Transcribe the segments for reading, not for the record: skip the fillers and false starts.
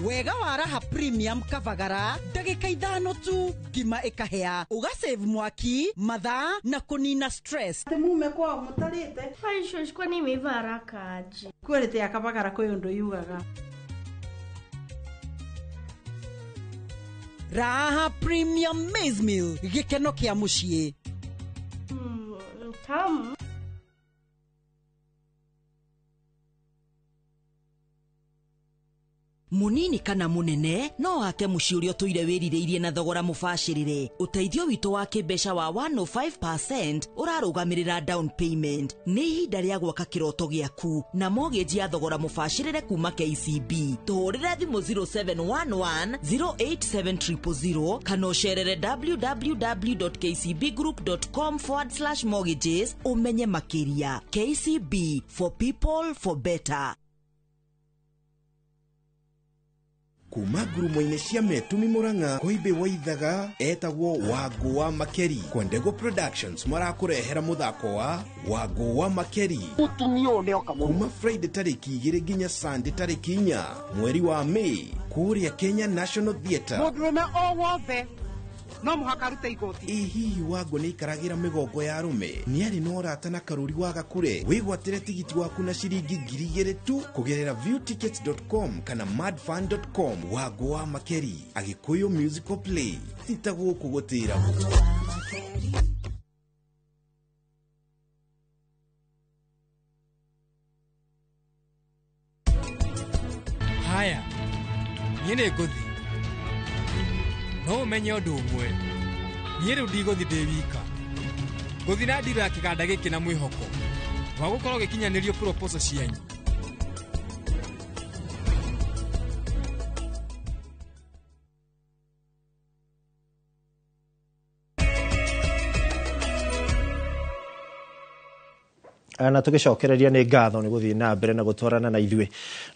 Wega wa Raha Premium Kavagara ndagĩka 5 tu ngima ĩkahĩa, ũgasave mwaki, mathaa na kũnina stress. Mume kwao mũtarĩte. Ai, kwani imeiva haraka aje? Quality ya Kavagara kwĩ ũndũ yugaga. Raha Premium Maize Meal, gĩkeno kĩa mũciĩ. Tamu. Munini kana munene no ake muciĩ ũrĩa ũtũire wĩrirĩirie na thogora mũbacĩrĩre. Ũteithio witũ wa kĩmbeca wa 105% ũrarũgamĩrĩra down payment. Nĩ ihinda rĩa gwaka kĩroto gĩaku na mortgage ya thogora mũbacĩrĩre kuma KCB. Tũhũrĩre thimũ 0711 087 000 kana ũcerere www.kcbgroup.com/mortgages ũmenye makĩria. KCB, for people for better. Kuma ngurumo-inĩ cia Metumi Murang'a Koimbi Waithaga etagwo Wangũ wa Makeri. Kwendego Productions marakũrehera mũthako wa Wangũ wa Makeri Mũtumia ũyũ nĩoka mũno. Kuma Friday tarĩki 2 nginya Sunday tarĩki 4 mweri wa May kũrĩa Kenya National Theatre. Mũndũrũme o wothe no mũhaka arute igoti. Ĩ hihi Wangũ nĩ aikaragĩra mĩgongo ya arũme? Nĩ arĩ na ũrata na Karũri wa Gakure? Wĩgwatĩre tigiti waku na ciringi 2,000 tu kũgerera viewtickets.com kana madfun.com. Wangũ wa Makeri, Agĩkũyũ musical play, ti ta gũkũ gũtĩragwo. Haya, niĩ nĩ ngũthiĩ. No ũmenye ũndũ ũmwe, niĩ rĩu ndigũthiĩ ndĩ wika. Ngũthiĩ na ndiro ya kĩganda gĩkĩ na mwĩhoko wa gũkorwo gĩkinyanĩrio proposal cianyu. Na tũgĩcokereria nĩ ngatho nĩ gũthiĩ na mbere na gũtwarana na ithuĩ.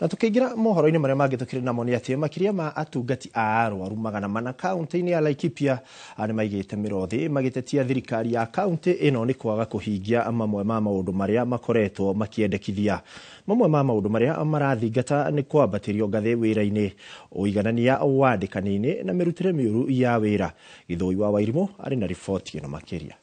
Na tũkĩingĩra mohoro-inĩ marĩa mangĩ tũkĩrĩ namo nĩ atĩ makĩria ma atungati a arwaru 400 kaunti-inĩ ya Laikipia nĩ maigĩte mĩrothi magĩtetia thirikari ya kaunti ĩno nĩ kwaga kũhingia mamwe ma maũndũ marĩa makoretwo makĩendekithia. Mamwe ma maũndũ marĩa marathingata nĩ kwambatĩrio ngathĩ wĩra-inĩ, ũiganania wandĩkani-inĩ na mĩrutĩre mĩũru ya wĩra. Gĩthũi wa Wairimũ arĩ na riboti ĩno makĩria.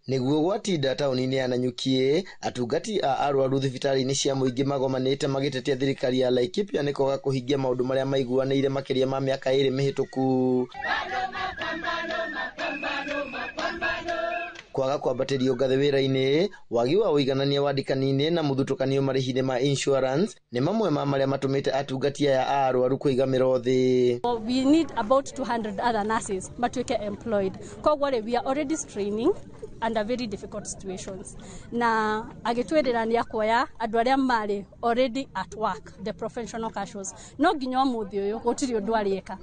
Nĩguo gwatinda taũni-inĩ ya Nanyuki, atungati a arwaru thibitarĩ-inĩ cia mũingĩ magomanĩte magĩtetia thirikari ya Laikipia nĩ kwaga kũhingia maũndũ marĩa maiguanĩire makĩria ma mĩaka 2 mĩhĩtũku. Kwaga kwambatĩrio ngathĩ wĩra-inĩ, wagi wa ũiganania wandĩkani-inĩ na mũthutũkanio marĩhi-inĩ ma insurance nĩ mamwe ma marĩa matũmĩte atungati aya a arwaru kũiga mĩrothi. We need about 200 other nurses matuĩke employed. Koguo rĩ, we are already training under very difficult situations. Na agĩtwĩrĩra nĩ akuoya andũ arĩa marĩ already at work, the professional casuals. No nginya ũmũthĩ ũyũ gũtirĩ ũndũ arĩeka.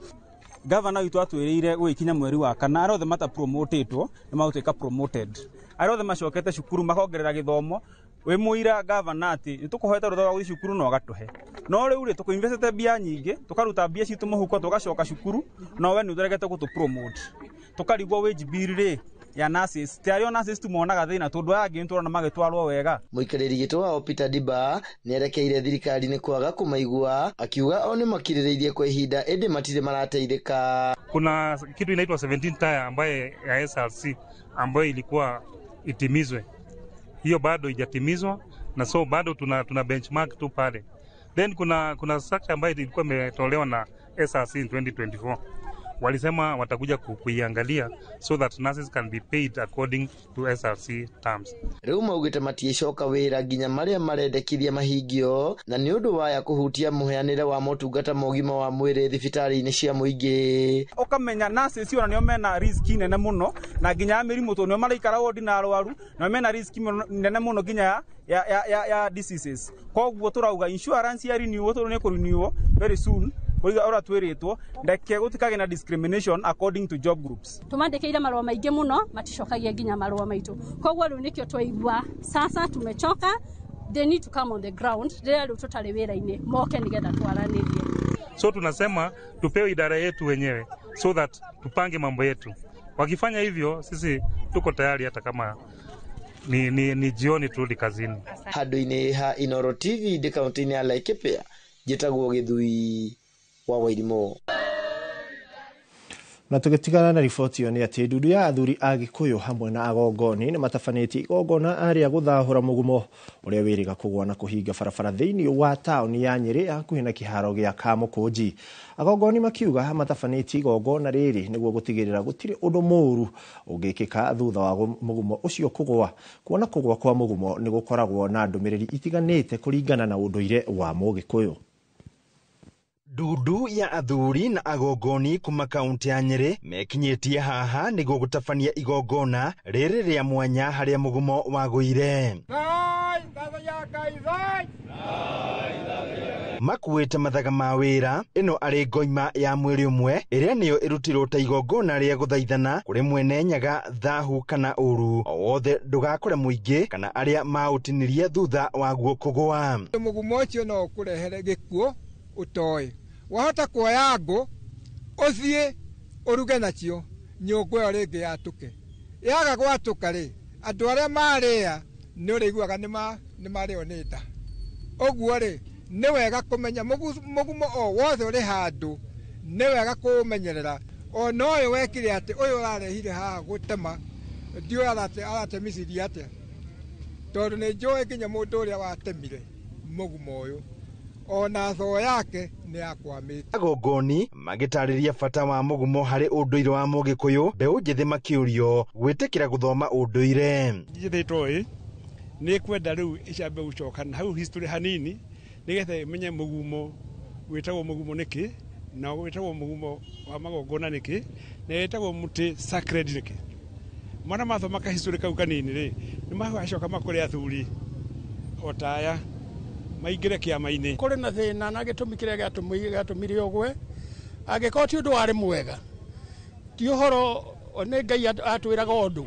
Gavana witũ atwĩrĩire gũgĩkinya mweri wa kana arĩa othe matapromotetwo nĩ magũtuĩka promoted, arĩa othe macokete cukuru makongerera gĩthomo. Wĩ mũira gavana atĩ nĩ tũkũhoete rũtha rwa gũthiĩ cukuru na ũgatũhe, no rĩu rĩ tũkũinvestĩte mbia nyingĩ, tũkaruta mbia citũ mũhuko tũgacoka cukuru, no we nĩ ũtũregete gũtũ-promote. Tũkarigwo wage bill rĩ ya nurses, ti arĩa nurses tu monaga thĩna tondũ aya angĩ nĩtũrona magĩtwarwo wega. Mũikarĩri gĩtĩ wao Peter Diba nĩerekeire thirikari nĩ kwaga kũmaigua, akiuga o nĩ makirĩrĩirie kwa ihinda ĩndĩ matirĩ marateithĩka. Kuna kitu inaitwa 17 tire ambaye ya SRC ambayo ilikuwa itimizwe, hiyo bado haijatimizwa na so bado tuna benchmark tu pale. Then kuna structure ambayo ilikuwa imetolewa na SRC in 2024. Walisema watakuja kuiangalia so that nurses can be paid according to SRC terms. Rĩu maugĩte matiĩcoka wĩra nginya marĩa marendekithia mahingio, na nĩ ũndũ waya kũhutia mũheanĩre wa motungata ma ũgima wa mwĩrĩ thibitarĩ-inĩ cia mũingĩ. Ũkamenya nurses ona nĩo mena risk nene mũno na nginya ya mĩrimũ tondũ nĩo maraikara wodi na arwaru, nĩo mena risk nene mũno nginya ya diseases. Koguo tũrauga insurance ya renewal tondũ nĩ kũrenew very soon kũiga ũrĩa twĩrĩtwo, ndeke gũtikagĩe na discrimination according to job groups. Tũmandĩkĩire marũa maingĩ mũno, maticokagia nginya marũa maitũ. Koguo rĩu nĩkĩo twaigua sasa tumechoka, they need to come on the ground rĩrĩa rĩu tũtarĩ wĩra-inĩ moke nĩgetha twaranĩrie. So tunasema tupewe idara yetu wenyewe so that tupange mambo yetu. Wakifanya hivyo sisi tuko tayari hata kama ni jioni turudi kazini. Handũ-inĩ ha Inooro TV ndĩ kaunti-inĩ ya Laikipia, njĩtagwo Gĩthui wa Wairimũ. Na tũgĩtigana na riboti ĩyo nĩ atĩ ndundu ya athuri a Gĩkũyũ hamwe na agongoni nĩ matabanĩtie igongona rĩa gũthahũra mũgumo ũrĩa wĩrĩga kũgũa na kũhinga barabara thĩinĩ wa taũni ya Nyĩrĩ hakuhĩ na kĩharo gĩa Kamũkũnji. Agongoni makiuga matabanĩtie igongona rĩrĩ nĩguo gũtigĩrĩra gũtirĩ ũndũ mũũru ũngĩkĩka thutha wa mũgumo ũcio kũgũa. Kuona kũgũa kwa mũgumo nĩ gũkoragwo na ndũmĩrĩri itiganĩte kũringana na ũndũire wa Mũgĩkũyũ. Ndundu ya athuri na agongoni kuma kaunti ya Nyĩrĩ mekinyĩtie haha nĩguo gũtabania igongona rĩrĩ rĩa mwanya harĩa mũgumo wagũire. Makuĩte mathaga ma wĩra ĩno arĩ ngoima ya mwĩrĩ ũmwe ĩrĩa nĩyo ĩrutirwo ta igongona rĩa gũthaithana kũrĩ mwene nyaga thahu kana ũru o wothe ndũgakore mũingĩ kana arĩa maũtinirie thutha waguo kũgũa. Mũgumo ũcio no ũkũrehere gĩkuũ ũtoĩ. Wahota kuoya ngũ ũthiĩ ũruge nacio nyũngũ ĩyo rĩngĩ yatũke. Yaga gwatũka rĩ, andũ arĩa marĩa nĩ ũrĩiguaga nĩ marĩo nĩ nda. Ũguo rĩ, nĩ wega kũmenya mũgumo o wothe ũrĩ handũ, nĩ wega kũũmenyerera. Ona ũyũ wekire atĩ ũyũ ũrarehire haha gũtema, ndiũĩ aratemicirie atĩa, tondũ nĩ njũĩ nginya mũndũ ũrĩa watemire mũgumo ũyũ ona thoo yake nĩ yakwamĩte. Agongoni magĩtarĩria bata wa mũgumo harĩ ũndũire wa Mũgĩkũyũ, mbeũ njĩthĩ makĩũrio gwĩtĩkĩra gũthoma ũndũire. Njĩthĩtwo ĩ nĩ kwenda rĩu icambe gũcoka na hau history hanini nĩgetha ĩmenye mũgumo wĩtagwo mũgumo nĩkĩ na wĩtagwo mũgumo wa magongona nĩkĩ na wĩtagwo mũtĩ sacred nĩkĩ. Mwana mathoma ka history kau kanini rĩ nĩ magacoka makũrĩ athuri o ta aya maingĩre kĩama-inĩ. Kũrĩ na thĩna na gĩtũmi kĩrĩa gĩatũmire ũgwe angĩkorwo ti ũndũ warĩ mwega ti ũhoro nĩ Ngai atwĩraga ũndũ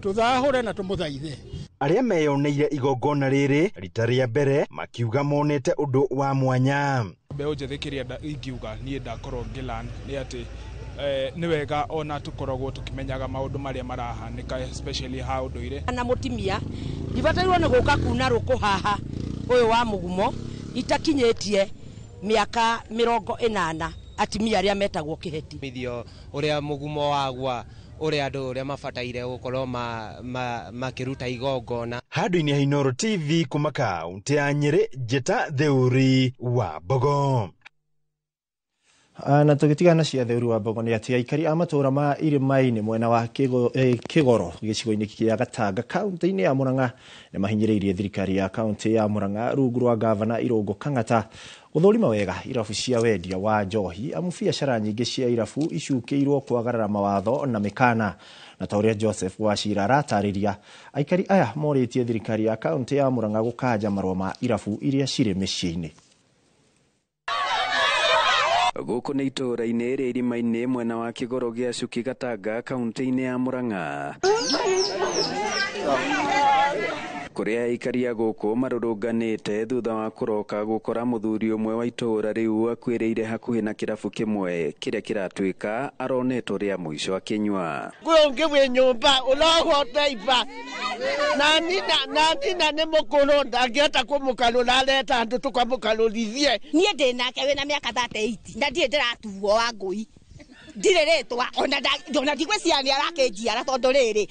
tũthahũre na tũmũthaithe. Arĩa meyoneire igongona rĩrĩ rita rĩa mbere makiuga monete ũndũ wa mwanya. Mbeũ njĩthĩ kĩrĩa ingiuga niĩ ndakorwo ngĩlearn nĩ atĩ nĩ wega ona tũkoragwo tũkĩmenyaga maũndũ marĩa marahanĩka especially ha ũndũire. Na mũtimia ndibatairwo nĩ gũka kuna rũkũ haha ũyũ wa mũgumo itakinyĩtie mĩaka 80 atimia arĩa metagwo kĩheti. Mithio ũrĩa mũgumo wagwa ũrĩa andũ ũrĩa mabataire gũkorwo makĩruta igongona. Handũ-inĩ ha Inooro TV kuma kaunti ya Nyĩrĩ, Njĩta Theuri wa Mbogo. Na tũgĩtigana cia Theuri wa Mbogo nĩ atĩ aikari a matũũra ma irĩma-inĩ mwena wa Kĩgoro gĩcigo-inĩ kĩa Gatanga kaunti-inĩ ya Murang'a nĩ mahinyĩrĩirie thirikari ya kaunti ya Murang'a rungu rwa gavana Irũngũ Kang'ata gũthũrima wega irabu cia wendia wa njohi amu biacara nyingĩ cia irabu icukĩirwo kwagarara mawatho na mĩkana. Na ta ũrĩa Joseph Wachira aratarĩria, aikari aya morĩtie thirikari ya kaunti ya Murang'a gũkanja marũa ma irabu iria cirĩ mĩciĩ-inĩ. Gũkũ nĩ itũũra-inĩ rĩa irĩma-inĩ mwena wa Kĩgoro gĩa Cuki Gatanga kaunti-inĩ ya Murang'a kũrĩa aikari a gũkũ marũrũnganĩte thutha wa kũroka gũkora mũthuri ũmwe wa itũũra rĩu akuĩrĩire hakuhĩ na kĩrabu kĩmwe kĩrĩa kĩratuĩka aronetwo rĩa mũico akĩnyua. Kwĩ ũngĩ wĩ nyũmba ũrohota iba na nina nĩ mũkũrũ ndangĩhota kũmũkarũra areta andũ tũkamũkarũrithie. Niĩ ndĩ nake wĩna mĩaka 38 na ndirĩ ndĩratuo wa ngũi ndirĩ rĩtwa ona ndigwĩciria nĩ arakĩnjiara tondũ rĩrĩ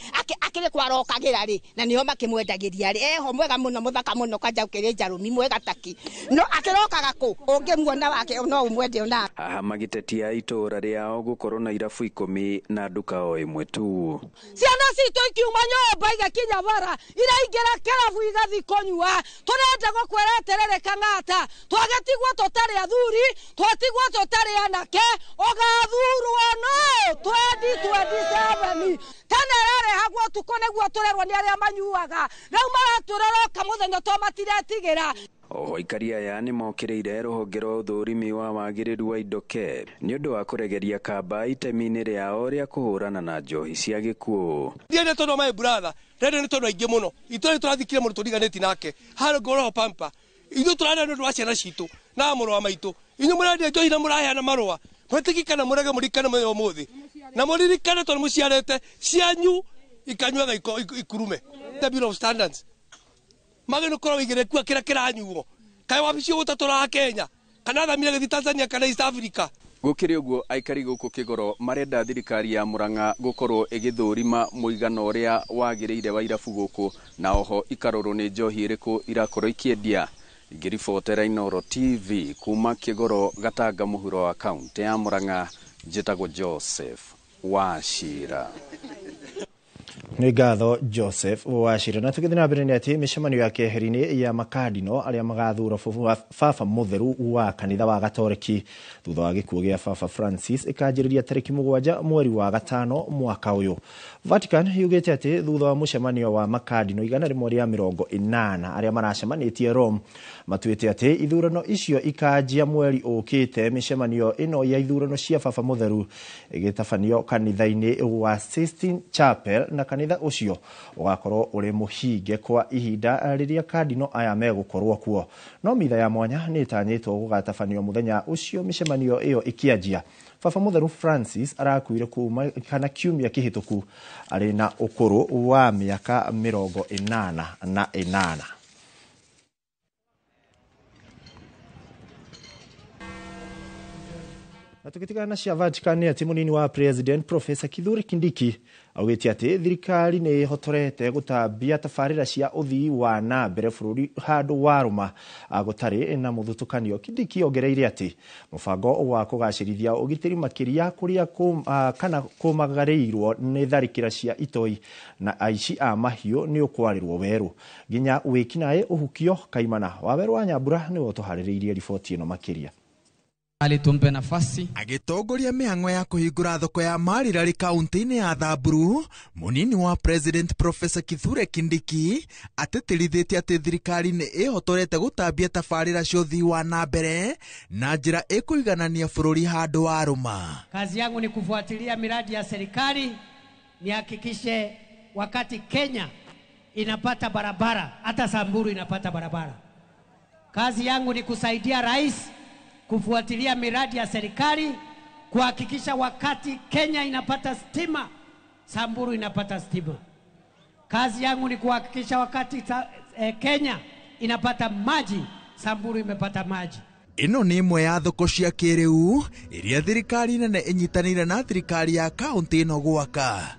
akĩrĩ kwarokagĩra rĩ na nĩho makĩmwendagĩria rĩ eho mwega mũno mũthaka mũno kanja ũkĩrĩ njarũmi mwega taki no akĩrokaga kũ ũngĩmuona wake no ũmwende ona. Haha magĩtetia itũũra rĩao gũkorwo na irabu 10 na nduka o ĩmwe tu. Ciana citũ ikiuma nyũmba igakinya bara iraingĩra kĩrabu igathiĩ kũnyua tũrenda gũkwĩra atĩrĩrĩ Kang'ata twagĩtigwo tũtarĩ athuri twatigwo tũtarĩ anake ũgathurwo no 2027 tene ĩrarehagwo ũtukũ nĩguo tũrerwo nĩ arĩa manyuaga rĩu maratũroroka mũthenya to matiretigĩra. Oho aikari aya nĩ mokĩrĩire rũhonge rwa ũthũrimi wa wagĩrĩru wa indo KEB nĩ ũndũ wa kũregeria kamba itemi-inĩ rĩao rĩa kũhũrana na njohi cia gĩkuũ. Ndiende tondũ my brother rende nĩ tondũ aingĩ mũno itũra nĩ tũrathikire mũndũ tũriganĩti nake harĩ ngoroho pampa ithuĩ tũrarĩa nĩ ũndũ wa ciana citũ na mũrũ wa maitũ inyuĩ mũrendia njohi na mũraheana marũa mwĩtĩkikana mũrege mũririkane mũthenya ũmũthĩ na mũririkane tondũ mũciarĩte cianyu ikanyuaga ikurume. The Bureau of Standards Magä nä korwo wä kua kä rä a kä ranyuo kaä wabici å gå Kenya kana thamire gä Tanzania kana East Africa. Gũkĩrĩ ũguo, aikari gũkũ Kĩgoro marenda thirikari ya Murang'a gũkorwo ĩgĩthũrima mũigana ũrĩa wagĩrĩire wa irabu gũkũ, na oho ikarorwo nĩ njohi ĩrĩkũ irakorwo ikĩendia. Ngĩribotera Inooro TV kuma Kĩgoro, Gatanga, mũhuro wa kaũntĩ ya Murang'a, njĩtagwo Joseph Wachira. Nĩ ngatho Joseph Wachira. Na tũgĩthiĩ na mbere nĩ atĩ mĩcemanio ya keheri-inĩ ya makadino arĩa magathura baba mũtheru wa kanitha wa Gatoreki thutha wa gĩkuũ gĩa Baba Francis ĩkanjĩrĩria tarĩki 7 mweri wa 5 mwaka ũyũ. Vatican yugĩte atĩ thutha wa mũcemanio wa makadino 180 arĩa maracemanĩtie Rome matuĩte atĩ ithurano icio ikanjia mweri ũkĩte. Mĩcemanio ĩno ya ithurano cia baba mũtheru ĩgĩtabanio kanitha-inĩ wa Sistine Chapel, na kanitha ũcio ũgakorwo ũrĩ mũhinge kwa ihinda rĩrĩa kadino aya megũkorwo kuo. No mitha ya mwanya nĩ ĩtanyĩtwo gũgatabanio mũthenya ũcio mĩcemanio ĩyo ĩkĩanjia. Baba mũtheru Francis arakuire kuma kana kiumia kĩhĩtũku arĩ na ũkũrũ wa mĩaka 88. Na tukitigana na cia Vatican nĩ atĩ mũnini wa President Professor Kithure Kindiki augĩte atĩ thirikari nĩ ĩhotorete gũtambia tabarĩra cia ũthii wa na mbere bũrũri handũ warũma gũtarĩ na mũthutũkanio. Kindiki ongereire atĩ mũbango wa kũgacĩrithia ũgitĩri makĩria kũrĩa kana kũmagarĩirwo nĩ tharĩkĩra cia itoi na aici a mahiũ nĩ ũkwarĩrwo werũ nginya wĩkinaĩ ũhukio kaimana. Wawerũ wa Nyambura nĩwe ũtũharĩrĩirie riboti ĩno makĩria. Tumpe nafasi. Agĩtongoria mĩhang'o ya kũhingũra thoko ya Marirari kaunti-inĩ ya Thamburu, mũnini wa President Professor Kithure Kindiki atĩtĩrithĩtie atĩ thirikari nĩ ĩhotorete gũtambia tabarĩra cia ũthii wa na mbere na njĩra ĩkũiganania bũrũri handũ warũma. Kazi yangu ni kufuatilia miradi ya serikali, nihakikishe wakati Kenya inapata barabara, hata Samburu inapata barabara. Kazi yangu ni kusaidia rais kufuatilia miradi ya serikali, kuhakikisha wakati Kenya inapata stima, Samburu inapata stima. Kazi yangu ni kuhakikisha wakati Kenya inapata maji, Samburu imepata maji. Ĩno nĩ ĩmwe ya thoko cia kĩrĩu iria thirikari nene ĩnyitanĩire na thirikari ya kaunti ĩno gwaka.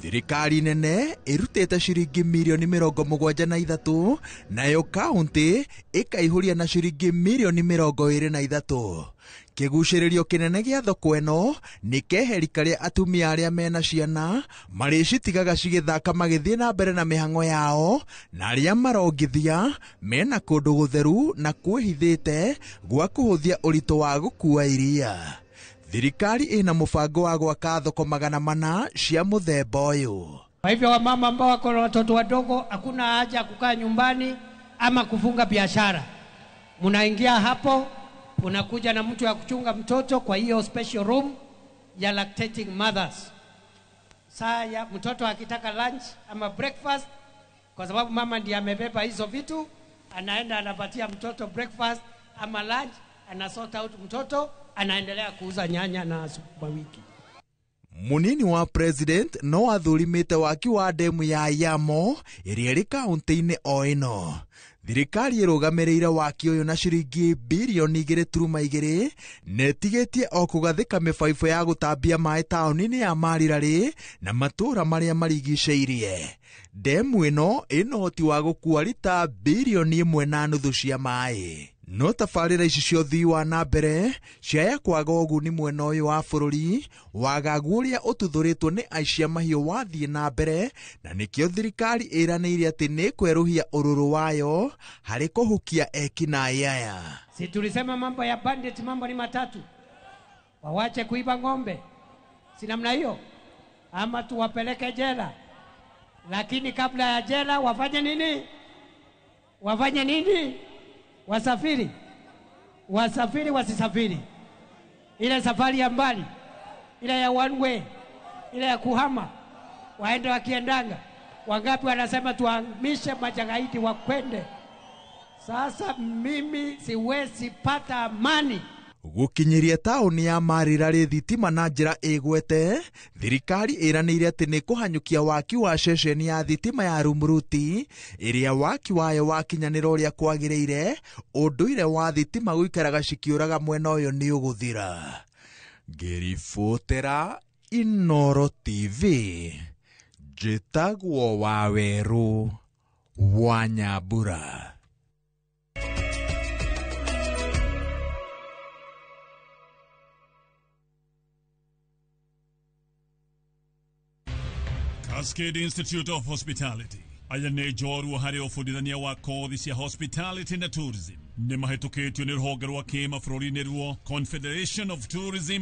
Thirikari nene ĩrutĩte ciringi mirioni 73 nayo kaunti ĩkaihũria na ciringi mirioni 23. Kĩgucĩrĩrio kĩnene gĩa thoko ĩno nĩ keheri karĩa atumia arĩa mena ciana marĩcitigaga cigĩthaka magĩthiĩ na mbere na mĩhang'o yao, na arĩa marongithia mena kũndũ gũtheru na kwĩhithĩte gwa kũhũthia ũritũ wa gũkua iria. Thirikari ina mũbango wa gwaka thoko 400 cia mũthemba ũyũ. Kwa hivyo wamama ambao wako na watoto wadogo, hakuna haja ya kukaa nyumbani ama kufunga biashara. Mnaingia hapo, unakuja na mtu ya kuchunga mtoto kwa hiyo special room ya lactating mothers. Saa ya mtoto akitaka lunch ama breakfast, kwa sababu mama ndiye amebeba hizo vitu, anaenda anapatia mtoto breakfast ama lunch, anasort out mtoto, anaendelea kuuza nyanya na sukuma wiki. Munini wa President no athurimite waki wa demu ya Yamo ĩrĩa ĩrĩ kaunti-inĩ o ĩno. Thirikari ĩrũgamĩrĩire waki ũyũ na ciringi birioni 2.2 na ĩtigĩtie o kũgathĩka mĩbaibũ ya gũtambia maĩ taũni-inĩ ya Marirari na matũũra marĩa marigicĩirie. Demu ĩno ĩna ũhoti wa gũkua rita birioni 1.5 cia maĩ. No tabarĩra ici cia ũthii wa na mbere ciaya kwaga ũguni mwena ũyũ wa bũrũri, wagagu ũrĩa ũtuthũrĩtwo nĩ aici a mahiũ wathiĩ na mbere, na nĩkĩo thirikari ĩranĩire atĩ nĩ ĩkwerũhia ũrũrũ wayo harĩ kũhukia ekinaĩ aya. Si tulisema mambo ya bandit, mambo ni matatu: wawache kuiba ng'ombe, si namna hiyo, ama tuwapeleke jela, lakini kabla ya jela wafanye nini? Wafanye nini? Wasafiri, wasafiri, wasisafiri. Ile safari ya mbali, ile ya one way, ile ya kuhama, waende wakiendanga. Wangapi wanasema tuhamishe majagaidi wakwende? Sasa mimi siwezi pata amani. Gũkinyĩria taũni ya Marira rĩ thitima na njĩra ĩgwete, thirikari ĩranĩire atĩ nĩ kũhanyũkia waki wa ceceni ya thitima ya Rumuruti ĩrĩa waki wayo wakinyanĩra ũrĩa kwagĩrĩire, ũndũire wa thitima gũikaraga cikĩũraga mwena ũyũ nĩ ũgũthira. Ngĩribotera Inooro TV, njĩtagwo Wawerũ wa Nyambura. Cascade Institute of Hospitality aya nä njorua harä å wa kothi cia hospitality na tourism nä mahätå kä tio nä rå honge rwa kä mabå rå ri-inä ruo Confederation of Tourism.